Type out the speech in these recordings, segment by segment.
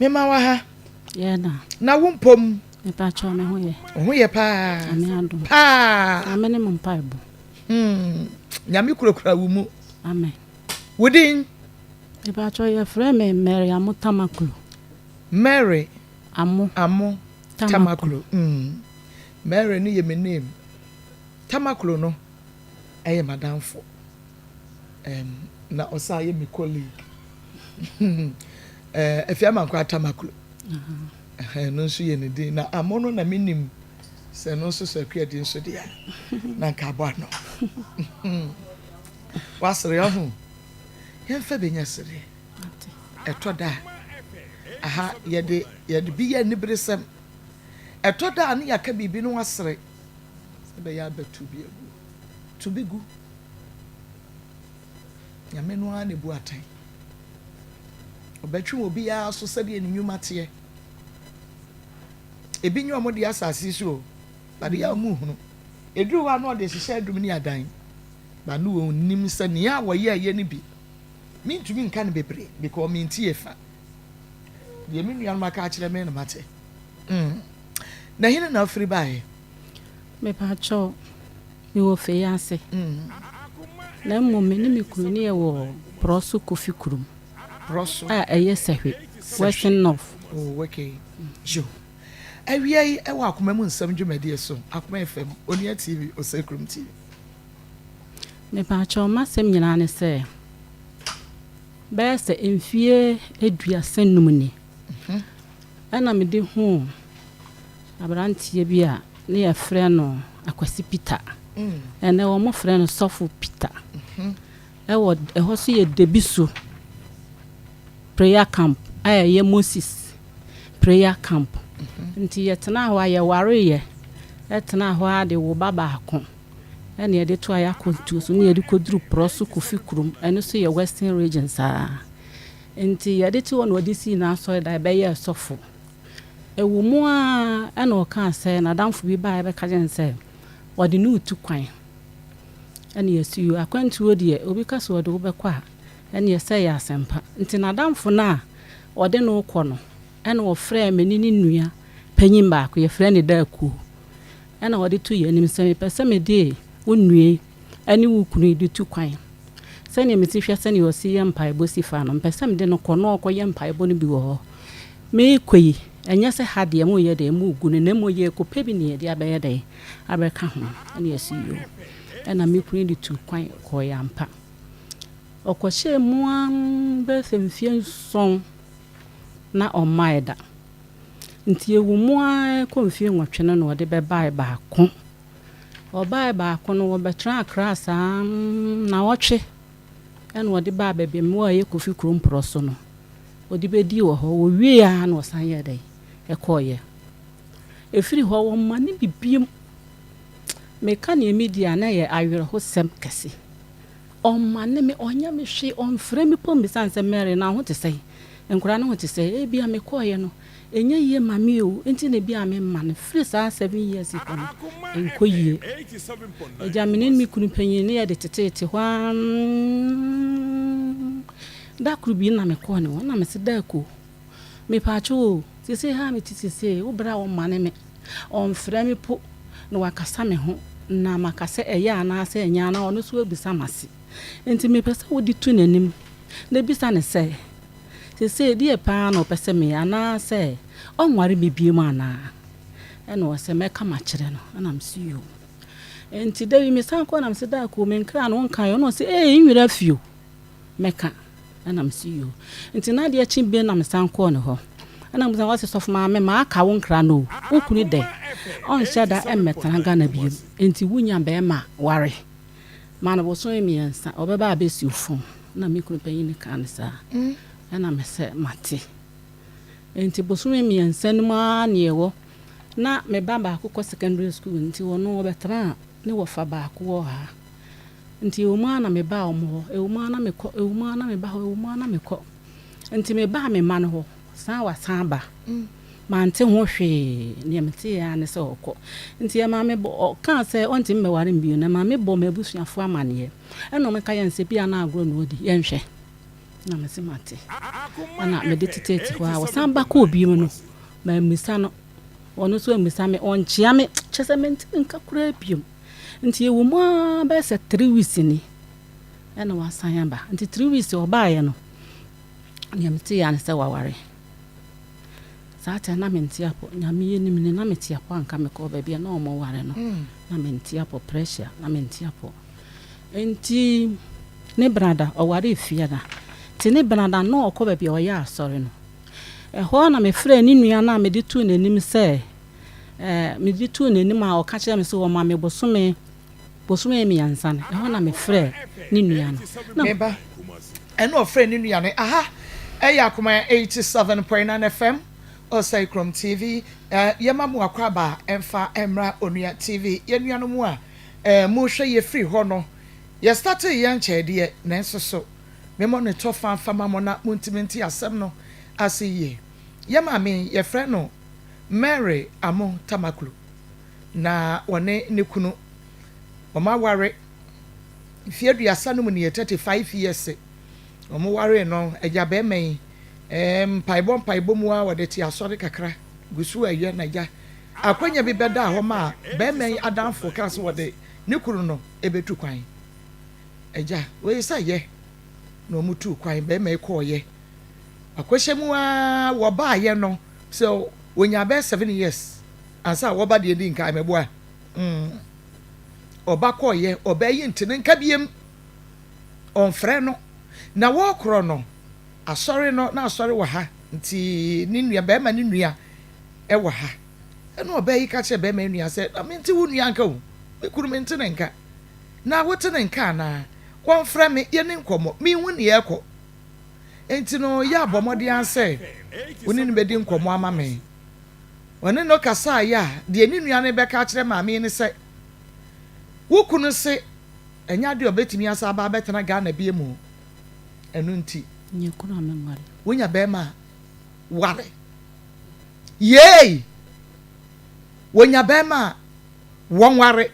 Mema wo aha. Yɛ na. Na wo mpom. Mepakyɛw me ho yɛ. Wo ho yɛ paa. Nyame adom. Paa. Nyame ne mo mpaebɔ. Hmm. Nyame kurakura wo mu. Amen. Wo din? Mepakyɛw yɛfrɛ me Mary Amo Tamaklo. Mary Amo. Amo Tamaklo. Mm. Mary no yɛ me name. Tamaklo no ɛyɛ m'adamfo. Um, na ɔsan yɛ me colleague. Eh, Afia Amankwa Tamaklo. Ɛno nso yɛ ne din. Na Amo no na menim sɛ ɛno nso sɛ akua din nso deɛ a, na nka abɔ ano. Wasere ɔho. Yɛmfa bɛnya sereɛ. Ɛtɔ da a, aha yɛde yɛde bi yɛ aniberesɛm. Ɛtɔ da a ne yɛaka biribi no wasere sɛ bɛyɛ abɛto bi agu. To bi gu. Nyame no ara na ebu atɛn. Ɔbɛtwe obiara so sɛdeɛ ne nnwuma teɛ. Ebi nyɛ wɔn deɛ asase so o, but yɛ a wɔn nhunu. Eduru hɔ a na ɔde hyehyɛ adum ne adan, but no wɔn nim sɛ nea wɔyɛɛyɛ no bi. Mintumi nka no bebree because mintie fa. Deɛ me nuanom aka akyerɛ me na mate. Mm. Na hene na afiri baeɛ? Mepakyɛw, mewɔ fei ase. Na mmom me ne me kunu ne yɛwɔ Prɔso Kofi kurom. Prɔso. A ɛyɛ Sɛhwe, Western North. Oh, okay. Yo. Awia yi ɛwɔ Akoma mu nsɛm dwumadie so, Akoma FM, Onua TV, Osei Kurom TV. Mepakyɛw, m'asɛm nyinaa ne sɛ, bɛyɛ sɛ mfie 35 ni, ɛna mede huu aberanteɛ bi a ne yɛfrɛ no Akwasi Peter. Ɛnɛ wɔn frɛ no Sɔfo Peter. Ɛwɔ ɛhɔ so yɛ Debiso prayer camp a ɛyɛ Moses prayer camp. Nti yɛtena hɔ a yɛwareyɛ, ɛtena hɔ a de wo ba baako ɛna yɛde to a yɛakɔntuo so ne yɛde kɔduru Prɔso Kofi kurom. Ɛno nso yɛ Western Region saa. Nti yɛde te hɔ na ɔde sii n'asɔredan bɛyɛɛ sɔfo. Ɛwɔ mu a ɛna ɔkaa sɛ n'adamfo bi baa bɛka kyerɛ no sɛ ɔde ne retu kwan. Ɛna yɛsi yo akwantuo deɛ obi ka sɛ ɔde wo bɛkɔ a ɛne ɛsɛ yɛ asɛmpa. Nti n'adamfo no a ɔde no kɔ no ɛna ɔfrɛɛ me ne ne nua panyin baako yɛfrɛ no Daakuo. Ɛna ɔde to yɛn anim sɛ mepɛ sɛ mede wo nua yi ɛne wo kunu yi de tu kwan. Sɛnea mesi hwɛ sɛnea ɔsi yɛ mpaebɔ si fa no, mpɛ sɛ mede no kɔ na ɔkɔyɛ mpaebɔ no bi wɔ hɔ. Meekɔ yi, ɛnyɛ sɛ ha deɛ moyɛ deɛ mogu no na mmom yɛrekɔpɛ bi ne yɛde abɛyɛ dɛn abɛka ho. Ɛna yɛsi yo. Ɛna me kunu de tu kwan kɔɔ ampa. Ɔkɔhyɛɛ mu ara bɛyɛ sɛ mfeɛ 7 na ɔmmaeɛ da. Nti ɛwɔ mu ara kɔ mfeɛ 8 no na ɔde bɛbaeɛ baako. Ɔbaeɛ baako no wɔbɛtena Accra saa nnawɔtwe ɛna ɔde baa baabi a mewɔ a ɛyɛ Kofi kurom Prɔso no. Ɔde bɛdii wɔ hɔ. Wɔwie ara na ɔsan yɛɛ dɛn ɛkɔeɛ. Ɛfiri hɔ wɔmma ne bibiem. Meka nea medi a na ɛyɛ awerɛhosɛm kɛse. Ɔmma ne me, ɔnyɛ me hwee, ɔmfrɛ me po mmisa sɛ Mary na ho te sɛn? Nkwadaa no ho te sɛn? Ebia mekɔeɛ no, ɛnyɛ yie ma me o, nti na ebia memma no. Firi saa 7 years kɔ no, ɛnkɔ yie. Agya me ne me kunu panyin ne yɛde teteete hɔ ara. Da koro bi na mekɔɔ ne hɔ na mese Daako, mepaakyɛw o, seesei ha a mete seesei, wo bra a ɔmma ne me, ɔmfrɛ me po na wakasa me ho na maka sɛ ɛyɛ anaasɛ ɛnyɛ anaa ɔno nso abisa m'ase. Nti mepɛ sɛ wode to n'anim na bisa ne sɛ, seesei deɛ paa na ɔpɛ sɛ meyɛ anaasɛ ɔnware me bio mu anaa? Ɛna ɔsɛ mɛka makyerɛ no. Ɛna mese yo. Nti da bi mesan kɔɔ na mese Daako, me nkra no wonkaeɛ? Ɔna ɔse ee nwera fio mɛka. Ɛna mese yo. Nti na adeɛ kye bio na mesan kɔɔ ne hɔ. Ɛna mese ɔse sɔfo maame maaka wo nkra no o. Wo kunu dɛ ɔnhyɛ da mmɛtena Ghana bio. Nti wonya bɛrima ware. Ma no bosome 3 ɔbɛba abɛsi wo fam. Na me kunu panyin no kaa no saa. Ɛna mesɛ mate. Nti bosome 3 no mu ara ne yɛwɔ. Na me ba baako kɔ secondary school nti ɔno ɔbɛtena ne wɔfa baako wɔ ha. Nti ɛwɔ mu ara na mebaa wɔn hɔ. Ɛwɔ mu ara na mekɔ, ɛwɔ mu ara na meba hɔ, ɛwɔ mu ara na mekɔ. Nti mebaa me mma no hɔ, san wasan ba. Mante ho hwee. Nea meteeɛ ara ne sɛ ɔkɔ. Nti ɛma me bɔ ɔkaa sɛ ɔntumi mmɛware me bio no, ɛma mebɔ m'abusuafoɔ amanneɛ. Ɛna ɔmo ka yɛn sɛ bia na agorɔ na ɔdi, yɛnhwɛ. Na mese mate. Ɛna mede teteete hɔ a wɔsan ba kɔɔ bio no, mammisa no. Ɔno nso ammisa me, ɔnkyea me, kyerɛ sɛ mente ne nka koraa bio. Nti ɛwɔ mu ara bɛyɛ sɛ 3 weeks ni ɛna wasan aba. Nti 3 weeks ɔbaeɛ no, nea meteeɛ ara ne sɛ waware. Saa time na mente apɔ. Nyame anim ni, na mete apɔ anka mekɔɔ baabi a na wɔware no. Na mente apɔ, pressure, na mente apɔ. Nti ne brada ɔwaree Fiada. Nti ne brada na ɔkɔ baabi a ɔyɛ asɔre no. Ɛhɔ na mefrɛɛ ne nua no a mede too n'anim sɛ ɛɛ mede too n'anim a ɔka kyerɛɛ me sɛ ɔma me bosome 3 no. Ɛhɔ na mefrɛɛ ne nua no. Na Meba ɛna ɔfrɛ ne nua no. Aha ɛyɛ Akoma 87.9 FM, Ɔsɛe Kurom TV. Yɛma mo akɔ aba a ɛmfa mmra Onua TV. Yɛn nuanom a mohwɛ yɛ firi hɔ no, yɛ startee yɛn nkyɛe deɛ, nanso so memmɔ ne tɔ fa mfa ma mo na montumi nte asɛm no ase yie. Yɛ maame yi, yɛfrɛ no Mary Amo Tamaklo, na wɔne ne kunu wɔn aware mfeɛ 35 nie, 35 years. Wɔn waree no, agya bɛrima yi, mpaebɔ mpaebɔ mu a wɔde te asɔre kakra gu so ɛyɛ na agya akwanya bi bɛda hɔ ma bɛrima yi adamfo ka sɛ wɔde ne kunu no ɛbɛtu kwan. Agya wei sɛ yɛ na wɔn tu kwan, bɛrima yi kɔɔyɛ akɔhyɛ mu a wɔbaayɛ no sɛ wɔnya bɛyɛ 7 years ansa a wɔba deɛ di nkan mɛboa. Ɔba kɔɔyɛ, ɔbaa yi nte ne nka biem, ɔmfrɛ no. Na wɔrekorɔ no asɔre no, na asɔre wɔ ha, nti ne nua bɛrima, ne nua ɛwɔ ha, ɛna ɔbaa yi ka kyerɛ bɛrima yi nua sɛ, na mente wo nua nka o, me kunu mente ne nka, na wote ne nka anaa? Wɔmfrɛ me, yɛne nkɔmmɔ, mehu neɛ ɛkɔ. Nti no yɛ abɔ mmɔden ara sɛ wo ne no bɛdi nkɔmmɔ ama me. Ɔne no kasaeɛ a, deɛ ne nua no bɛka akyerɛ maame yi ne sɛ, wo kunu se ɛnyɛ adeɛ a ɔbɛtumi asa aba abɛtena Ghana bie mu, ɛno nti Nyɛ kunu a menware. Wonya bɛrima a ware yei, wonya bɛrima a wɔnware.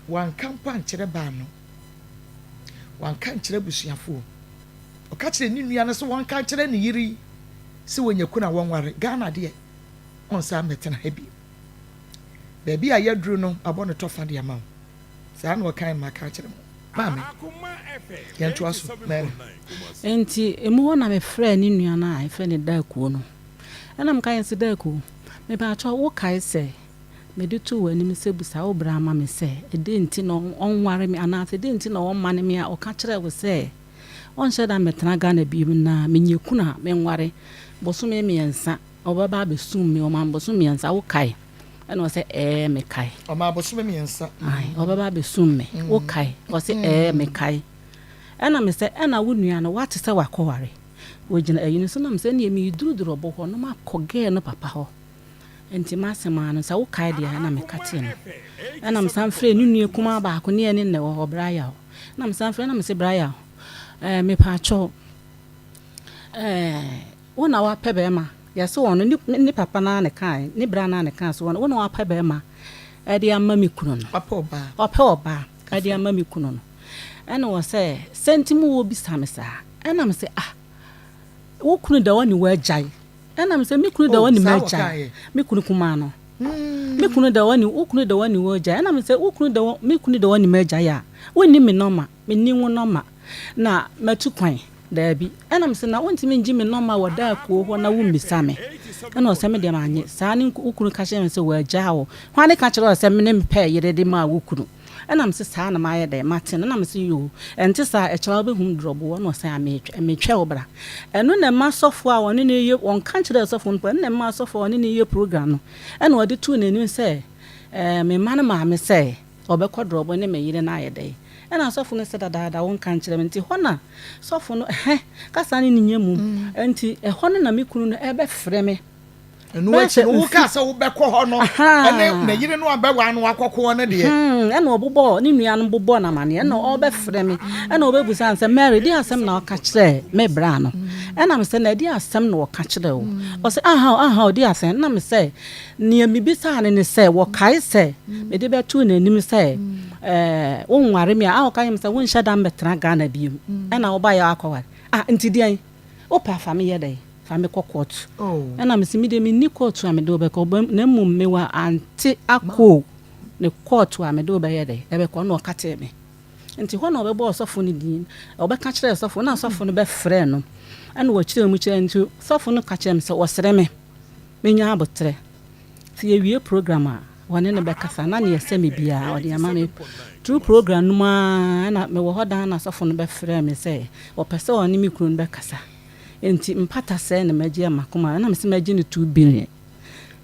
Wanka mpo ankyerɛ baa no, wanka nkyerɛ abusuafoɔ. Ɔka kyerɛ ne nua no sɛ wɔnka nkyerɛ ne yere yi sɛ wɔnya kunu a wɔnware. Ghana deɛ, ɔnsan mmɛtena ha bio. Baabi a yɛaduru no, abɔ ne tɔfa de ama wo. Saa na ɔkan ma ka kyerɛ mo. Maame, yɛntoa so, Mary. Nti emu hɔ na mefrɛɛ ne nua no a yɛfrɛ no Daakuo no. Ɛna meka yɛn sɛ, Daakuo, mepaakyɛw, wokae sɛ mede too w'anim sɛ busa wo bra ma me sɛ ɛdɛn nti na ɔnware me anaasɛ ɛdɛn nti na ɔmmane me a, ɔka kyerɛɛ wo sɛ ɔnhyɛ da mmɛtena Ghana bio na menyɛ kunu a menware bosome 3 ɔbɛba abɛsum me, ɔma me bosome 3, wokae? Ɛna ɔsɛ ɛɛ, mekae. Ɔma bosome 3. Ae, ɔbɛba abɛsum me, wokae? Ɔsɛ ɛɛ, mekae. Ɛna me sɛ, ɛna wo nua no wate sɛ wakɔware, wɔgyina ayi no so nam sɛ ɛneɛ meeduruduru ɔbo hɔ no makɔ gɛɛ no papa hɔ. Nti m'asɛm ara no sɛ wokae deɛ, ɛna meka tie no. Ɛna mesan frɛ ne nua kumaa baako ne ɛne nnɛ wɔ hɔ, Brayaw. Ɛna mesan frɛ na mese, Brayaw, mepaakyɛw, wo na wapɛ bɛrima yɛsɛ wɔn no ne ne papa naa ne kae, ne bra naa ne kae so wɔn, wo na wapɛ bɛrima ɛde ama me kunu no. Wapɛ ɔbaa. Ɔpɛ ɔbaa ɛde ama me kunu no. Ɛna wɔ sɛ nti mu wɔ bisa me saa. Ɛna me sɛ, ah, wo kunu da wɔ ne wagyae. Ɛna me sɛ me kunu da Oh, wɔ ne saa magyae. wɔkaeɛ. Me kunu kumaa no, me kunu da wɔ ne, wo kunu da wɔ ne wagyae. Ɛna me sɛ wo kunu da wɔ, me kunu da wɔ ne magyae a, wonni me nɔma, menni wo nɔma na matu kwan daabi. Ɛna me sɛ, na wontumi ngye me nɔma wɔ da akuo hɔ na wommisa me? Ɛna ɔsɛ me deɛ manye saa ne wo kunu ka kyerɛ me sɛ wagyaa wo. Hwan ne ka kyerɛ wo sɛ me ne mepɛ yere de maa wo kunu? Ɛna me sɛ saa na mayɛ dɛ mate no. Ɛna me sɛ yoo, ɛnte saa, ɛkyerɛ wobɛhum drɔboɔ. Ɛna ɔsɛ a metwɛ wo bra. Ɛno na ɛma sɔfoɔ a ɔne ne yɛ, ɔnka nkyerɛ sɔfoɔ no po, ɛno na ɛma sɔfoɔ a ɔne ne yɛ program no, ɛna ɔde too n'anim sɛ me mma no maame sɛ ɔbɛkɔ drɔbo ne me yere no ayɛ dɛ. Ɛna sɔfo no sɛ dadaada wonka nkyerɛ me. Nti hɔ na sɔfo no ɛhɛ kasa ne ne nyɛ mu. Nti ɛhɔ no na me kunu no ɛbɛfrɛ me. Ɛno Bɛyɛ akyi sɛ no wokaa sɛ wobɛkɔ hɔ no ɛne ne yere no abɛwa no akɔkoɔ no deɛ. Ɛna ɔbobɔ ne nua no bobɔ no amaneɛ. Ɛna ɔbɛfrɛ me, ɛna ɔbɛbusa no sɛ, Mary, de asɛm na ɔka kyerɛ me bra no? Ɛna me sɛ, na ɛde asɛm na ɔka kyerɛ wo? Ɔsɛ aha aha, ɔde asɛm. Ɛna me sɛ nea mebisaa no ne sɛ wɔkae sɛ mede bɛtoo n'anim sɛ wonware me a, a ɔka kyerɛ me sɛ wonhyɛ da mmɛtena Ghana biom, ɛna wobaeɛ akɔware. Ah, nti deɛn? Wopɛ a fa me yɛ dɛn? Fa me kɔ kɔɔto. Ɛna mese me deɛ menni kɔɔto a mede wo bɛkɔ, na mmom mewɔ ante akoo ne kɔɔto a mede wo bɛyɛ dɛn? Ɛbɛkɔ. Ɛna ɔkatee me. Nti hɔ na ɔbɛbɔɔ sɔfo no din, ɔbɛka kyerɛɛ sɔfo, na sɔfo no bɛfrɛɛ no, ɛna ɔkyerɛɛ mu kyerɛɛ no. Nti sɔfo no ka kyerɛɛ me sɛ ɔsrɛ me menya aboterɛ. Sɛ yɛwie program a, wɔne no bɛkasa na nea ɛsɛ me biara ɔde ama me. Through program no mu ara na mewɔ hɔ daa na sɔfo no bɛfrɛɛ me sɛ ɔpɛ sɛ ɔne me kunu no bɛkasa. Enti mpata sɛɛ na magye ama koma ɛna mese magye no 2 billion.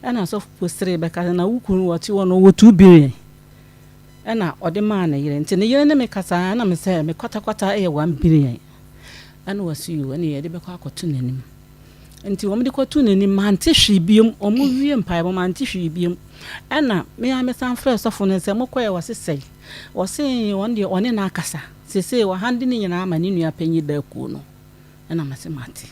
Ɛna sɔfo seree bɛka sɛ na wo kunu wɔte hɔ no ɔwɔ 2 billion ɛna ɔde maa ne yere. Nti ne yere ne me kasa ɛna me sɛ me kwatakwata ɛyɛ 1 billion. Ɛna wɔse yoo, ɛne yɛde bɛkɔ akɔto n'anim. Nti wɔn de kɔto n'anim, mante hwee biom. Wɔn wie mpaebɔ, mante hwee biom. Ɛna me a mesan frɛ sɔfo no sɛ mokɔɛ, wɔse sɛe, wɔse wɔn deɛ ɔne no akasa sese wɔhande ne nyinaa ama ne nua panyin da akuo no. Ɛna mese mate.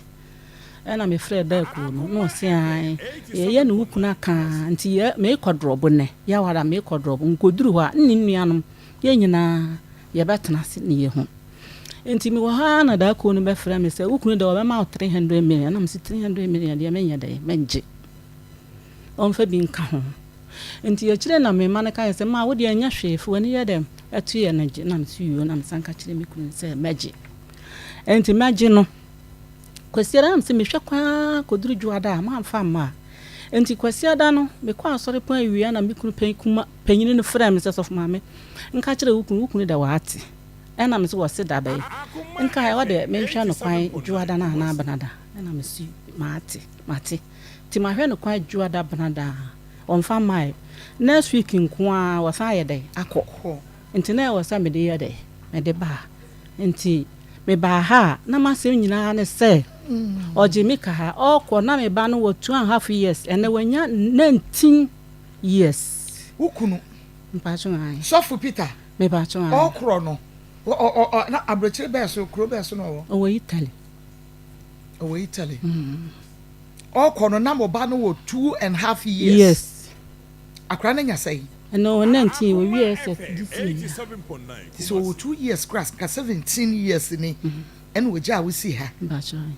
Ɛna mefrɛ da akuo no na ɔse ae, yɛyɛ ne wo kunu aka nti yɛ meekɔ drɔbo nnɛ yɛawara meekɔ drɔbo nkɔduru hɔ a ne nuanom yɛn nyinaa yɛbɛtena ase ne yɛhu. Nti mewɔ hɔ ara na da akuo no bɛfrɛ me sɛ wo kunu deɛ ɔbɛma wo 300 million. Ɛna mese 300 million deɛ, menyɛ dɛ mɛngye, ɔmfa bi nka ho. Nti akyire na mema no kae sɛ ma wo deɛ ɛnyɛ hwee, fa w'ani yɛ dɛ ɛto yɛ no gye. Na mese yoo, na mesan ka kyerɛ me kunu sɛ mɛgye. Nti mɛgye no Kwasiada na mesɛ mehwɛ kwaa kɔduru Dwoada a moamfa mma a. Nti Kwasiada no mekɔ asɔre pɔn awia na me kunu kuma panyini no frɛ me sɛ, "Sɔfo maame, nka kyerɛ wo kunu, wo kunu da waate." Ɛna mese wɔse da bɛyɛ nka ɛwɔ deɛ menhwɛ no kwan Dwoada no anaa Benada. Ɛna mese maate, mate. Nti mahwɛ no kwan Dwoada, Benada a ɔmfa mmae. Next week nko a wɔsan ayɛ dɛ akɔ. Nti na ɛwɔ sɛ mede yɛ dɛ mede baa. Nti mebaa ha a na m'asɛm nyinaa ne sɛ ɔgye me ka ha ɔkɔ na me ba no wɔ 2½ years, ɛnɛ wanya 19 years. Wo kunu? Mpatwo ae. Sɔfo Peter? Mepatwo ae. Ɔkorɔ no ɔ na aburokyire bɛɛ so, kuro bɛɛ so na ɔwɔ? Ɔwɔ Italy. Ɔwɔ Italy. Ɔkɔ no na mo ba no wɔ 2½ years? Yes. Akora no nya sɛn? Ɛnɛ ɔwɔ 19, wɔwie SS this year. Nti sɛ ɔwɔ 2 years kora ka 17 years ni ɛna ɔgya a wosi ha. Mpatwo ae.